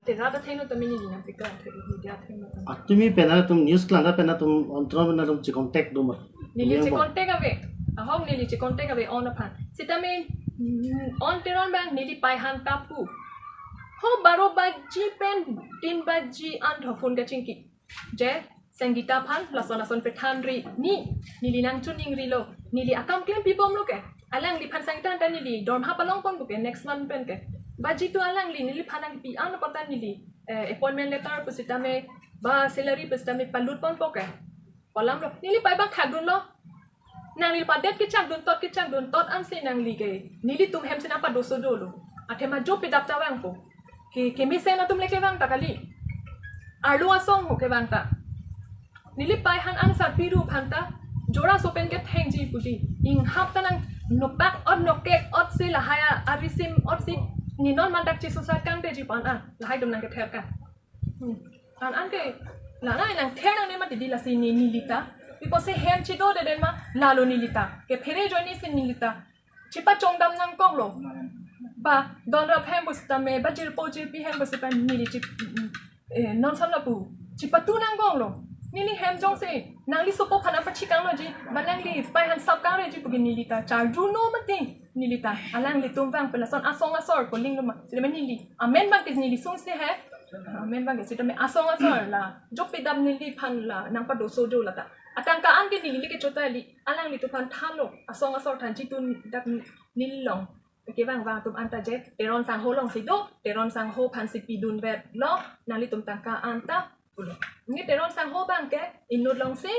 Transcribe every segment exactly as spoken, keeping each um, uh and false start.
Tera ta thengno tame neli nangpiklang thek media thengno tame. Ah, tumi pen atum news klang pen atum On Teron pen atum che contact do ma? Neli che contact ave. Ahok neli che contact ave On aphan. Sitame, mm, On Teron abang neli pei aphan ta pu. Ho baro baji pen tin baji an tho phone kachingki. Je Sangita aphan lason lason pethan ri ni, neli nangchoningri lo, neli akam klempi bomlo ke. Alangliphan Sangita anta neli dorma palong pon pu ke next month pen ke. Baji tu alangli neliphan nangpi an pon ta neli, eh, appointment letter pusitame ba salary pusitame palut ponpo ke. Palamlo, neli pei abang thakdunlo. Nangli padet kechakdun tot kechakdun tot ansi nangli ke nelitum hem si nangpadoso dolo. Athema jo pidap ta vangpo. Ke, kemesen atum le kevang ta kali. Arlo asong ho kevang ta. Neli pei aphan answer piru aphan ta jora so pen kethengji pu di. Inghap ta nang nopak ot nokek ot si lahai a arisim ot si ninon mandak chesusar kangdeji pu an an. Lahai atum nangkether kan. Hmm. An an ke, la na nangther nangne mati di lasi ne neli ta. Pi pusi hem chedodedet ma lalo neli ta. Kephere ajoine si neli ta chepachongdam nangkoklo. Ba don rap hem pusitame, ba jirpo jirpi hem pusitame neli che, mm, eh, non sam lapu chepatu nangkoklo. Neli hem jongsi nangli sopo aphan apachikangloji, ba nangli pei aphan sap kangreji pu ke neli ta charjuno mati. Neli ta alanglitum vang pen lason asong asor ko linglo ma. Sitame neli amen abang ke neli sungsi he. Amen abang ke sitame asong asor la jo pidap neliphan la nangpadoso jo la ta. Atangka an ke neli le kecho ta kali. Alanglitum aphan thanlo. Asong asor than chitun dak neli long. Kevang vang atum anta je Teron sangho along si do. Teron sangho aphan si pidunveklo. Nanglitum tangka anta pulo. Neli Teron sangho abang ke inut along si,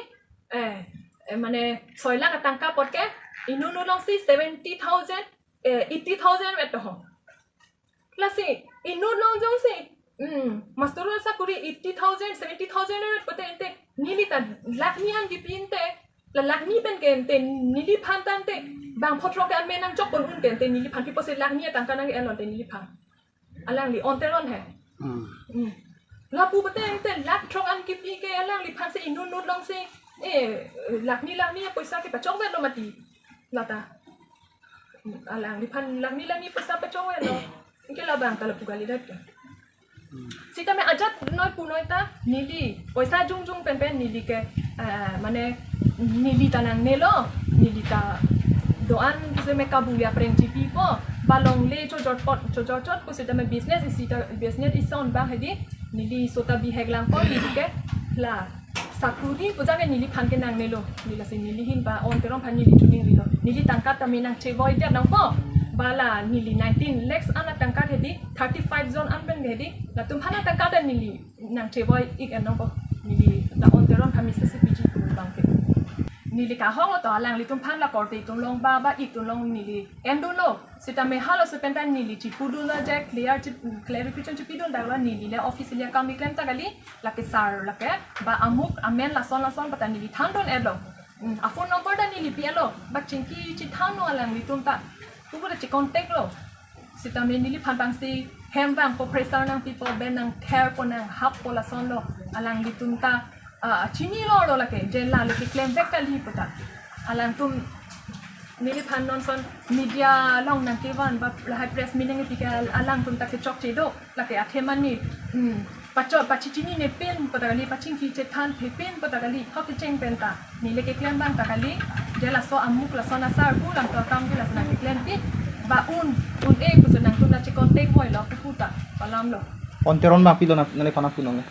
eh, eh, mane soi lakh atangka apot ke inut inut along si seventy thousand, eh, eighty thousand vet ho. Lasi inut along jongsi, hmm, master asakuri eighty thousand, seventy thousand vet pote ante neli ta lakh ni an kipi ante, la lakh ni pen ke ante neliphan ta ante bang phothrok ke amen nangchok pon un ke ante neliphan pi pusi lakh ni atangka nang-enlo ante neliphan. Alangli On Teron he. Hmm. Hmm. Lapu pote ante lakh throk an kipi ke alangliphan si inut inut along si, eh, lakh ni lakh ni apoisa ke pachokvetlo mati. La ta. Alangliphan lakh ni lakh ni apoisa pachokvetlo. Anke labang ta lapu kalidet ke. Hmm. Sitame ajat noi punoi ta neli poisa jongjong pen pen neli ke, eh, mane neli ta nangnelo, neli ta do-an pusitame kabu ya preng chipipo, ba longle chojor pot, chojor chot pusitame business isi ta, business ison abang hedi, neli sota bihek langpo, neli ke la sakuri pu jake neliphan ke nangnelo, neli lasi neli ahin ba On Teron aphan neli choningrilo, neli tangka tame nangchevoidet nangpo, ba la neli nineteen lakhs an atangka hedi, thirty five jon an pen hedi, latum aphan atangka ta neli nangchevoi-ik en nangpo, neli la On Teron aphan message piji pu abang ke. Neli kahong lo to alanglitum aphan la korte atum along ba, ba-ik atum along neli endunlo. Sitame halaso pen ta neli chipudunlo je clear chi, clarification chipidundaklo, neli le officially akam keklem ta kali, lake sir lake ba amuk amen lason lason pu ta neli thandun-etlo. Hmm, a-phone number ta neli pi-etlo, ba chingki chethanlo alanglitum ta. Pu pu ta che-contact lo. Sitame neliphan abang si hem vangpo, pressure nangpipo, ben nangtherpo nanghappo lasonlo. Alanglitum ta, ah, chinilo ro lake, je la le keklemvek kali pu ta. Alangtum neliphan non ason media along nangkevan ba lahai press meet nangpi ke al-, alangtum ta kechokche do. Lake athema ne, hmm, pacho, pachechinine pin pu ta kali, pachingki chethanphe pin pu ta kali, ho kecheng pen ta neli keklem abang ta kali, je laso amuk lason asar pu, lamto akam ke lason nangkeklempi, ba un, un-e pusi nangtum ta che-contact voilo pu pu ta, palamlo. On Teron abang pilo na, neliphan nangpunong ya?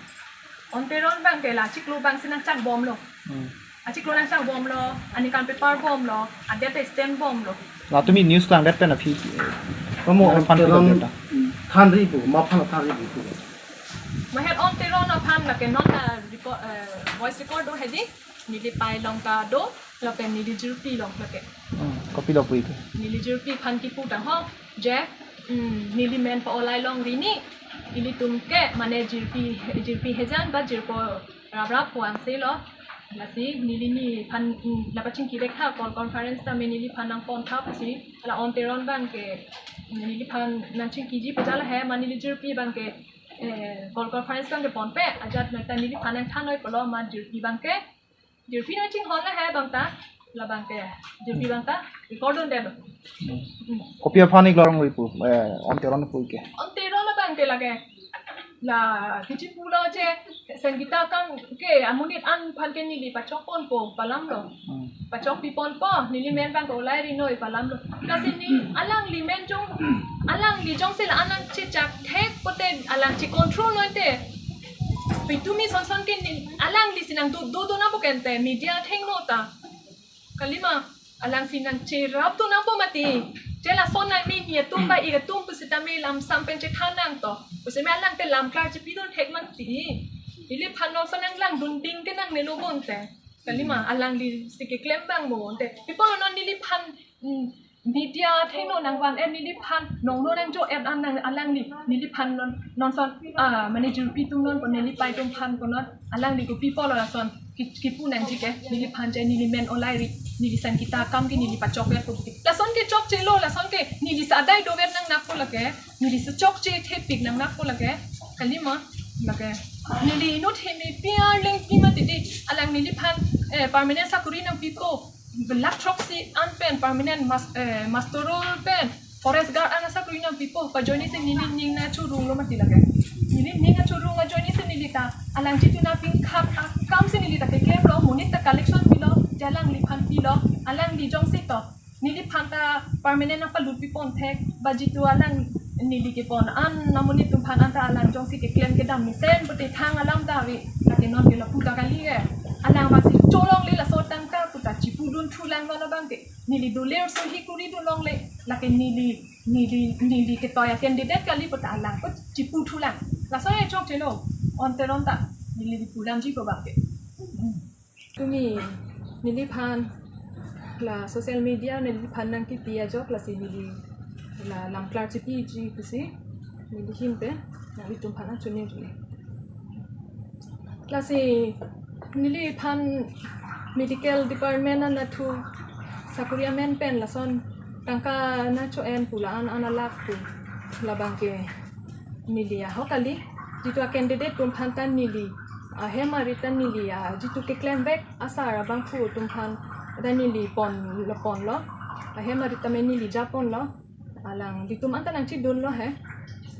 On Teron abang ke la achiklo abang si nangchak bomlo. Hmm. Achiklo nangchak bomlo, aningkan paper bomlo, adet stamp bomlo. Latum news klangdet pen aphi, eh, promo On aphan Teron pilo ta. Thanri pu, ma aphan thanri pu. Mahet On Teron aphan lake non la record, eh, voice record do hedi, neli pei along ta do, lapen neli jirpi along lake. Hmm, kopilo pu ke? Neli jirpi aphan kipu tang ho, je, hmm, neli men pa-olai longri ni, ilitum ke, mane jirpi, jirpi hejan ba jirpo raprap pu ansi lo. Lasi neli nephan, mm, nangpachingki vek tha, call conference tame neliphan nangpon tha pusi. La On Teron abang ke neliphan nangchingkiji pu jala he, ma neli jirpi abang ke, eh, call conference abang ke ponpe, ajat noi ta neliphan nangthan noi pulo, ma jirpi abang ke, jirpi nangchinghon la he abang ta, labang ke, jirpi abang ta record dunde lo. Kopi aphan ik lorong ri pu, eh, On Teron pu ke? On Teron abang ke lake La kichi pulo je, Sangita akam ke amonit an aphan ke neli pachok ponpo pu alam lo. Hmm. Pachok pi ponpo, neli men abang ke olai ri noi pu alam lo. Lasi ne alangli men jong, alangli jongsi la-an nangchechak thek pote alang chi control noi te. Pitumi sonson ke ne, alangli si nangdo, do, do na bukan te, media athengno ta. Kalima, alang si nangcherap tu nangpo mati. Je lason nang ne ni atum ba ik atum pusitame lam sam pen chethan nangto. Pusitame alang te lam klar chepidun thek mati. Neliphan non son nang langdun ding ke nangne lo bonte. Kalima, alangli si keklem abang mo bonte. Pi apot non neliphan, mm, media athengno nangvan-et neliphan nongno nangjo-et an nang alangli. Neliphan non, non son, ah, mane jirpi atum non pu neli pai atum aphan pu non. Alangli kopi apot lo lason ki, kipu nangji ke, neliphan je neli men olai ri, neli Sangita akam ke neli pachokvet pu ke. Lason ke chokche lo, lason ke neli si adai dovet nang nakpo lake, neli si chokche thepik nang nakpo lake. Kalima, lake. Neli inut hemi piar lengpi mati di, alang neliphan, eh, permanent sakori nangpipo. Lakh throksi an pen permanent mas-, eh, master roll pen forest guard an asakori nangpipo pu ajoine si neli ning nangchurung lo mati lake. Neli ning nangchurung ajoine si neli ta alang jitu nangpingkhap akam si neli ta keklem lo, monit ta collection pilo, je alangliphan pilo, alangli jongsi to. Neliphan ta permanent nangpalut pi pon thek, ba jitu alang neli kepon an, amonit atum aphan an ta alang jongsi keklem kedam mesen pote thang alam ta ave, lake non ke lapu ta kali ke. Alang abang si cholongle laso tangka pu ta chipudun thulang non abang ke. Neli doler so hi kuri dun longle, lake neli, neli, neli ketoi a-candidate kali pu ta alang ko chipu thulang. Laso ya chokche lo, onte ron ta, neli di pulang ji ko abang ke. Tumi, neliphan, la social media neliphan nangkipi ajok lasi neli, la lam klar chepiji pusi, neli hin pen, nanglitum aphan achunir le. Lasi neliphan medical department anatthu sakori amen pen lason tangka nangcho-en pu la-an an alak pu labang ke neli ahok kali. Jitu a-candidate atum aphan ta neli ahem arit ta neli a jitu keklemvek asar abangphu atum aphan ta neli pon lo, pon lo. Ahem arit tame neli ja pon lo. Alanglitum an ta nangchidun lo he.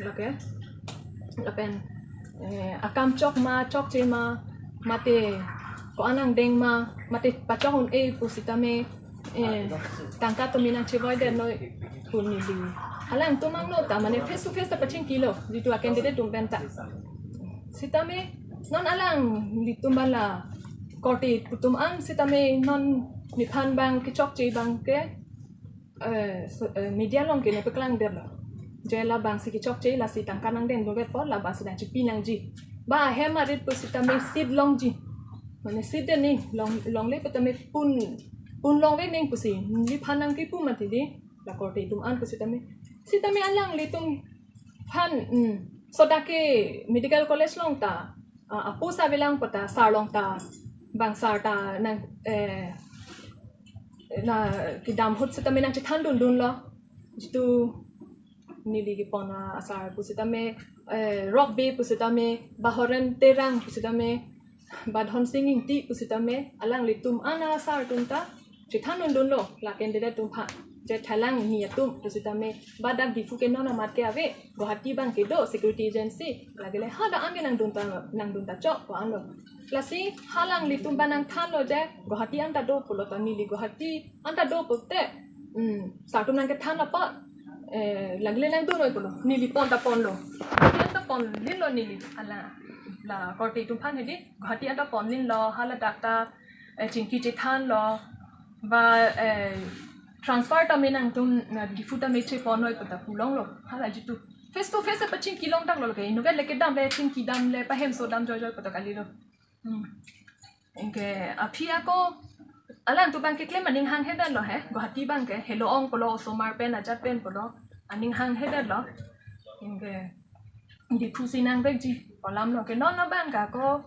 Lake. Lapen, eh, akam chok ma, chokche ma, mate ko-an angdeng ma, mate pachok un-e pusitame, eh, tangka tumi nangchevoidet noi pu neli. Alangtum angno ta mane face to face ta pachingki lo, jitu a-candidate atum pen ta. Sitame, non alanglitum abang la korte atum an sitame non neliphan abang kechokche abang ke, eh, so, eh, media along ke nangpaklangdet lo. Je labang si kechokche lasi tangka nangdeng dovet apot labang si nangchipi nangji. Ba ahem arit pusitame seat longji. Mane seat de ning long, longle pusitame pun, pun longvek ning pusi. Neliphan nangkipu mati di. La korte atum an pusitame. Sitame alanglitum aphan, mm, so dak ke medical college along ta, ah, apo sa avelang pu ta, sar along ta, bang sar ta nang, eh, nangkedam ahut sitame nangchethan dundun lo. Jitu neli kepon asar pusitame, eh, Rokbe pusitame, ba Horen Terang pusitame, ba Dhonsing Ingti pusitame, alanglitum an asar atum ta chethan dundun lo, la candidate atum aphan. Je thalang ni atum pusitame, ba dak Diphu ke non amat ke ave, Guwahati abang ke do security agency, lagile hadak an ke nangdun ta, nangdun ta chok pu an lo. Lasi alanglitum abang nangthan lo je Guwahati an ta do pulo ta neli Guwahati an ta do pute, hmm, sar atum nangkethan apot, eh, lagile nangdun noi pulo, neli pon ta pon lo. Guwahati an ta pon lin lo neli, ala, la korte atum aphan hedi, Guwahati an ta pon lin lo, haladak ta, eh, chingki chethan lo, ba, eh, transfer tame nangtum, na, Diphu tame chepon noi pu ta pu longlo, hala jitu. Face to face pachingki long tang lo ke, inutvet le kedam le, chingki dam le, pahemso dam joijoi pu ta kali lo. Hmm. Anke aphi ako, alangtum abang keklem aning hanghedet lo he, Guwahati abang ke, helo ong pulo, osomar pen, ajat pen pulo, aning hanghedet lo. Anke Diphu si nangvekji pu alam lo ke non abang ke ako,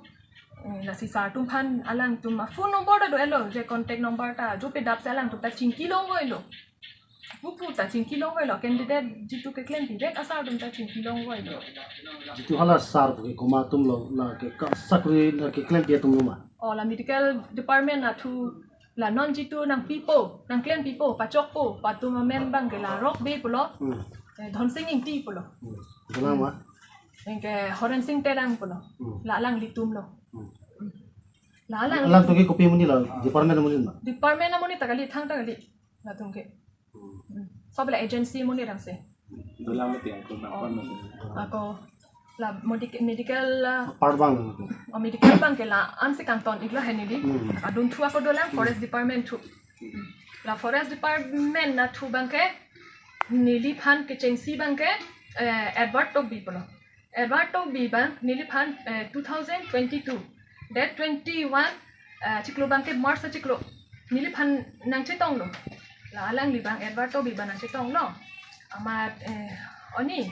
eh, lasi sar atum aphan alangtum a-phone number ta do-et lo, je contact number ta, jo pedap si alangtum ta chingki longvoi lo. Pupu ta chingki longvoi lo, candidate jitu keklem pirek asar atum ta chingki longvoi lo. Jitu hala sar pu ke komat atum lo, la ke ka sakori la keklempi atum lo ma? Oh, la medical department athu, la non jitu nangpipo, nangklempipo, pachokpo pu atum amen abang ke la Rokbe pulo, hmm, eh, Dhonsing Ingti pulo. Hmm. Hala ma? Anke Horen Sing Terang pulo. Hmm. La alanglitum lo. Hmm. La alang Alanglitum ke kopi amonit lo, department amonit ma? Department amonit ta kali, thangta kali. Latum ke. Hmm. Hmm. Sob la agency amonit rang se. Dolang mati ako, Oh. Ako la medic-, medical, uh, Part abang. Oh, medical abang ke la-an si kangton iklo he neli. Hmm. Adun thu ako dolang, Hmm. Forest Department thu. Hmm. La Forest Department na thu abang ke, neliphan kechengsi abang ke, eh, Edward Tokbi pulo. Edward Tokbi abang neliphan, eh, two thousand twenty-two, date twenty-one, eh, chiklo abang ke March chiklo. Neliphan nangchetonglo. La alangli abang Edward Tokbi abang nangchetonglo. Amat, eh, oni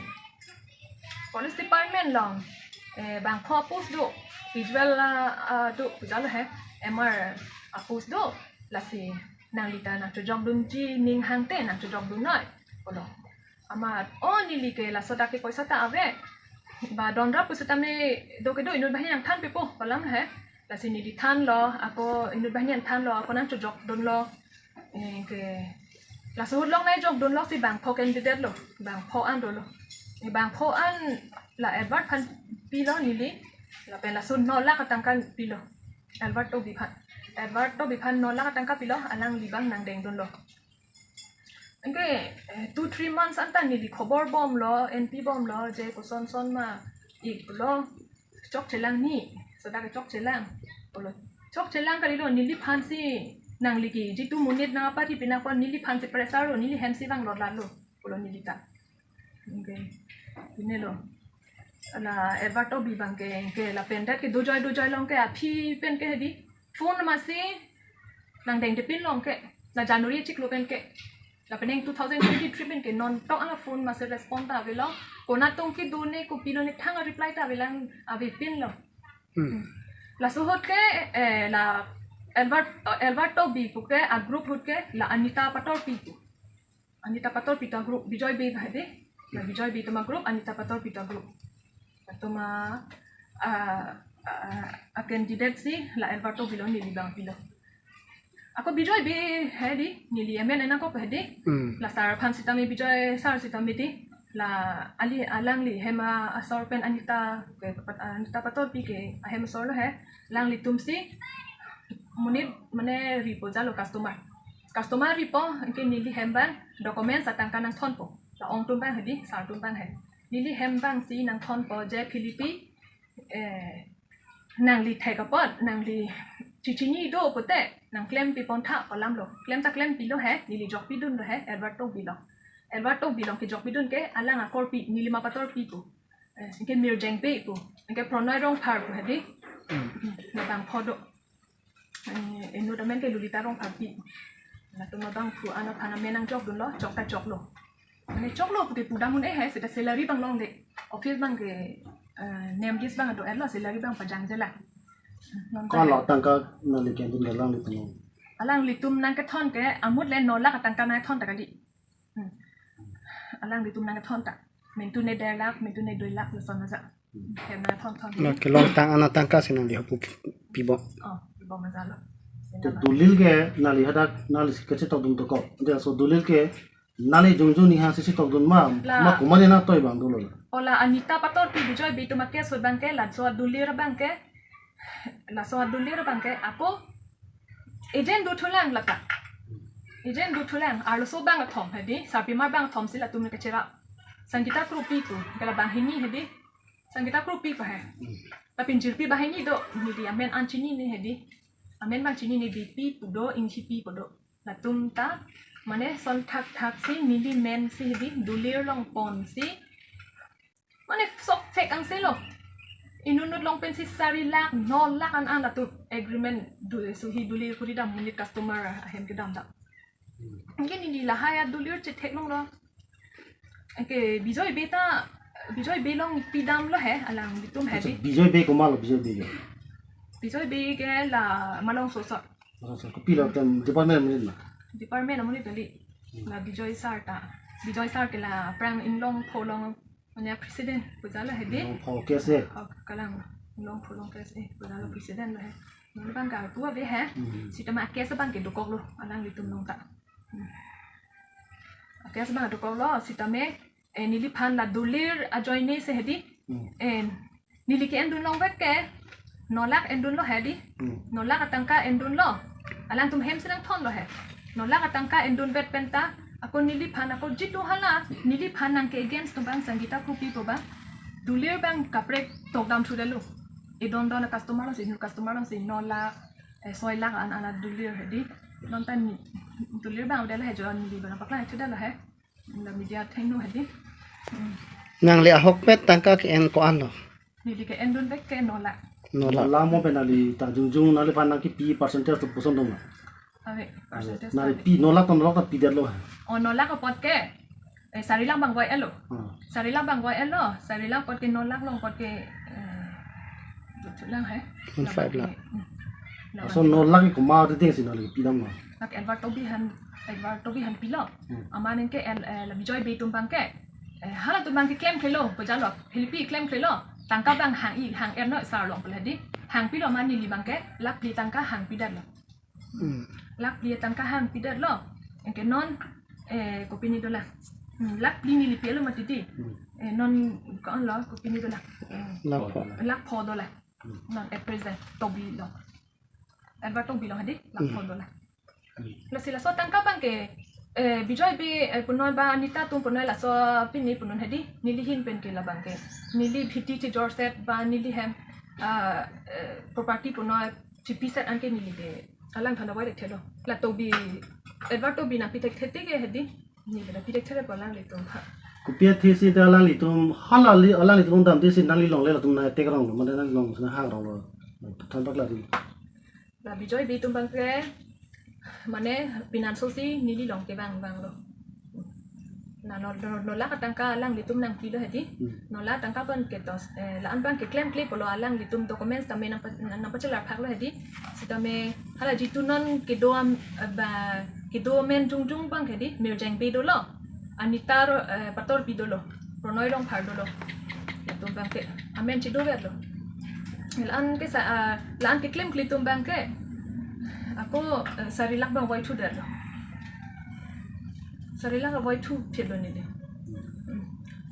Police Department along, eh, bangpho a-post do, visual, ah, ah, do, puja lo he, M R a-post do, lasi nangli ta nangchojokdunji ning hangte nangchojokdunnoi pulo. Amat, oh, neli ke laso dak ke poisa ta ave. Ba donra pusitame do kedo inut banghini nangthanpipo, pu alam he. Lasi neli thanlo, ako inut banghini nangthanlo, ako nangchojokdunlo. Eh, ke laso ahut along nangchojokdunlo si bangpho candidate lo, bangpho an dolo. Eh, bangpho an la Edward aphan pilo neli, lapen laso no lakh atangka pilo. Edward Tokbi aphan. Edward Tokbi aphan no lakh atangka pilo, alangli abang nangdengdunlo. Anke, eh, two, three months anta neli khobor bomlo, enpi bomlo, je koson son ma, iklo, chokchelang ni, soda ke chokchelang. Olo, chokchelang kalilo, neliphan si nangli ke, jitu monit nangpari pinakon neliphan si pressure lo, neli hem si vanglo lalo, olo neli ta. Anke, pine lo. La Edward Tokbi abang ke, ke lapen dak ke dojoi dojoi along ke aphi pen ke hedi. Phone masi nangdengdepinlo ke. La January chiklo pen ke. Lapen two thousand twenty-three pen ke non tok ala phone masi respond ta avelo. Konat tong kedo ne kopilo ne thang reply ta avelang avepinlo. Hmm. Laso ahut ke, eh, la Edward, Edward Tokbi pu ke a-group ahut ke la Anita Patorpi pu. Anita Patorpi ta group, Bijoy Bey hedi. La Bijoy Bey atum a-group, Anita Patorpi ta group. Atum a, a, a, a-candidate si la Edward Tokbi lo neli abang pilo. Ako Bijoy Bey hedi, neli amen enako hedi. Hmm. La sir aphan sitame Bijoy sir sitame di. La ali alangli hem asor pen Anita ke, Anita Patorpi ke ahem asor lo he. Alanglitum si monit mane ripo jalo customer. Customer ripo, anke neli hem abang documents atangka nangthonpo. La-ong atum abang hedi, sir atum abang he. Neli hem abang si nangthonpo je Philippi, eh, nangli thek apot, nangli chechini do pute, nangklem pipon tha pu alam lo. Klem ta klempilo he, neli jokpidunlo he, Edward Tokbi along. Edward Tokbi along kejokpidun ke, alang akorpi, Nilima Patorpi pu. Eh, anke Mirjeng Bey pu, anke Pronoy Rongphar pu hedi. Hmm. Hmm, labangpho do. Eh, inut amen ke Lolita Rongpharpi. Latum abangphu an aphan amen nangjokdunlo, chok ta choklo. Mane choklo pute pudam un-e he, seta salary abang longde. Office abang ke, eh, nem dis abang do-etlo, salary abang pajangjelang. Non Ko ta lo tangka nangli kendun ke alanglitum? Alanglitum nangkethon ke, amut le no lakh atangka nangthon ta kali. Hmm. Alanglitum nangkethon ta. Mentu ne der lakh, mentu ne dui lakh lason aja. Hem nangthon thon. Na kelongtang an atangka si nangli hapu pipo. Oh, pipo ma jalo. To dolil ke nangli hadak nangli kachetokdun dokok. Dia so dolil ke nangli jongjong ning hang si chetokdun ma, La. ma komat nangtoi abang dolo. Oh, la Anita Patorpi Bijoy Bey atum a-case ahut abang ke, laso adolir abang ke, laso adolir abang ke, ako agent dothulang lata. Agent dothulang, arloso abang athom hedi, sarpimar abang athom si latum kacherap. Sangita Kropi pu, ke la banghini hedi. Sangita Kropi pu he. Lapen jirpi banghini do, neli amen an chinine hedi. Amen abang chinine, Beypi pu do, Inghipi pu do. Latum ta, mane son thakthak si, neli men si hedi, dolir along ponsi. Mane sok fake angse lo. Inutnut along pensi sari lakh, no lakh an an latum agreement do, suhi dolir kuri dam, monit customer ahem kedam dam. Anke neli lahai adolir chethek longlo. Anke Bijoy Bey ta, Bijoy Bey along pidamlo he, alanglitum Acha, hedi. Bijoy Bey komatlo, Bijoy Bey ke? Bijoy Bey ke la Malongso asor. Malongso, kopilo atum department amonit ma? Department amonit kali. Hmm. La Bijoy sir ta. Bijoy sir ke la aphrang Inglongpho along mane president pu jalo hedi. Inglongpho K S A. Oh, kalang Inglongpho along K S A pu jalo president lo he. Mane abang karpu ave he. Hmm. Sitame a-case abang ke dokoklo, alanglitum along ta. Hmm. A-case abang dokoklo, sitame, eh, neliphan la dolir ajoine si hedi. Hmm. En, neli ke-endun longvek ke, no lakh endunlo he di. Hmm. No lakh atangka endunlo. Alangtum hem si nangthonlo he. No lakh atangka endunvet pen ta, ako neliphan, ako jitu hala, neliphan nang ke against atum abang Sangeeta Kropi pu abang, dulir abang kaprek tokdam thudetlo. Edon don customer along si, new customer along si, no lakh, eh, soi lakh an, an dulir he di. Non ta ni, dulir abang avedet he jo, neli abang paklang thudetlo he. La media athengno he di. Hmm. Nangli ahokpet tangka ke-en ko-an lo? Neli ke-endunvek ke no lakh. No lakh. No lakh mo pen nangli ta jongjong nangliphan nangkipi percentage atum puson dong ma? Ave, percentage nangli ave. Pi no lakh ta no lakh ta pidetlo ha? Oh, no lakh apot ke, eh, sari lakh abang voi-etlo. Hmm. Sari lakh abang voi-etlo. Sari lakh apot ke no lakh along apot ke, eh, juthu lang he. One five lakh. Hmm. Laso no lakh ke komat adim si nangli pidam ma? Lake Edward Tobi aphan, Edward Tobi aphan pilo. Hmm. Amat nang ke el, eh, la Bijoy Bey atum abang ke, eh, halatum abang ke klemklelo, bajalo, Philippi klemklelo, tangka abang hang-i, hang-erno sar along pu he di, hangpilo amat neli abang ke, lakh phli tangka hangpidetlo. Hmm. Lakh phli tangka hangpidetlo. Anke non, eh, kopine dolang. Hmm, lakh phli neli pilo mati di. Hmm. Eh, non ko-an lo, kopine dolang. Eh, lakh pho. Lakh pho dolang. Hmm. Non at present, Tobi along. Edward Tobi along he di, lakh pho dolang. Hmm. Lasi laso tangka abang ke, eh, Bijoy Bey, eh, punoi ba Anita atum punoi laso pini punoi he di, neli ahin pen ke labang ke. Neli bhiti chejor set ba neli hem, ah, eh, property punoi chipi set anke neli ke alangphan avoid thelo. La Tobi, Edward Tobi nangpi thekthe ke he di. Neli ke nangpi thekthe po alanglitum aphan. Kopi athe si ta alanglitum, hala li, alanglitum damthe si nangli longle latum nangtekronglo, mane nangli long si nanghangkronglo. Than paklang di. La Bijoy Bey atum abang ke, mane, pinanso si neli along kevang vanglo. La no, no, no lakh atangka alanglitum nangpilo he di. Hmm. No lakh atangka abang ke dos, eh, la-an abang ke klemkle pulo alanglitum documents tame nangpa-, nang, nangpachelar phaklo he di. Sitame hala jitu non kedo am, eh, ba, kedo amen jongjong abang he di, Mirjeng Bey dolo. Anita ro, eh, Patorpi dolo. Prannoy Rongphar dolo. Latum abang ke amen chedoverlo. La-an ke sa, ah, la-an keklemkle atum abang ke, ako, eh, sari lakh abang voithudetlo. Sari lakh avoithu thelo neli. Hmm.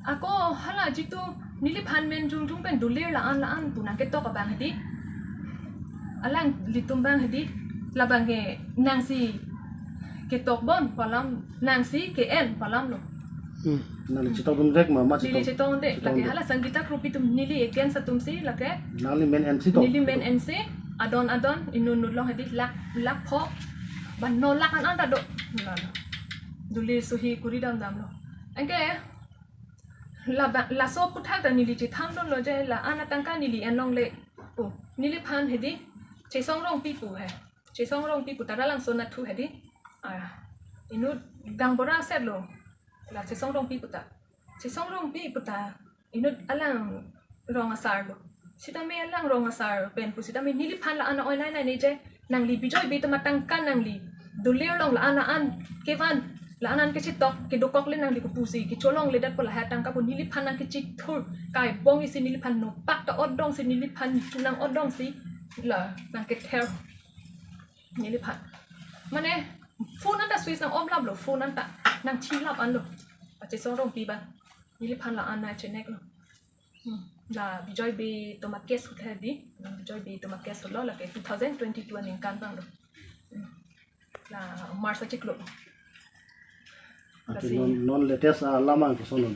Ako hala jitu neliphan amen jongjong pen dulir la-an la-an pu nangketok abang he di. Alanglitum abang he di. Labang ke nangsi ketok bon pu alam, nangsi ke-en pu alamlo. Hmm. Nangli chetongdunvek ma, ma neli chetong, chetongdunde. Chetongdun. Lake hala Sangeeta Kropi atum neli against atum si lake. Nangli men-ensi to. Neli men-ensi, adon adon, inut inut along he di lakh, lakh pho. Ba no lakh an an ta do. Lalo. Dulir sohi kuri damdamlo. Anke, laba, laso aphuthak ta neli chethandunlo je la-an atangka neli en longle pu. Neliphan he di, Chesong Rongpi pu he. Chesong Rongpi pu ta Ralangso nathu he di. Ah, inut gaonbura setlo. La Chesong Rongpi pu ta. Chesong Rongpi pu ta inut alang rong asarlo. Sitame alang rong asar pen pu sitame neliphan la-an a-oi nai nai ne je. Nangli Bijoy Bey atum atangka nangli dulir along la-an la-an kevan, la-an la-an kechetok, kedokok le nangli kopusi kecholongledet pu lahai atangka pu neliphan nangkechithur, kai bong isi neliphan nopak ta odong si neliphan chunang odong si la nangkether neliphan. Mane phone anta switch nang-off laplo, phone anta nangthilap anlo. Chesong Rongpi abang neliphan la-an nangcheneklo. Hmm. La Bijoy Bey atum a-case hut he di. Bijoy Bey atum a-case hutlo lake two thousand twenty-two aningkan abanglo. Hmm. La March achiklo. Ante lasi non, non latest alam an koson lo?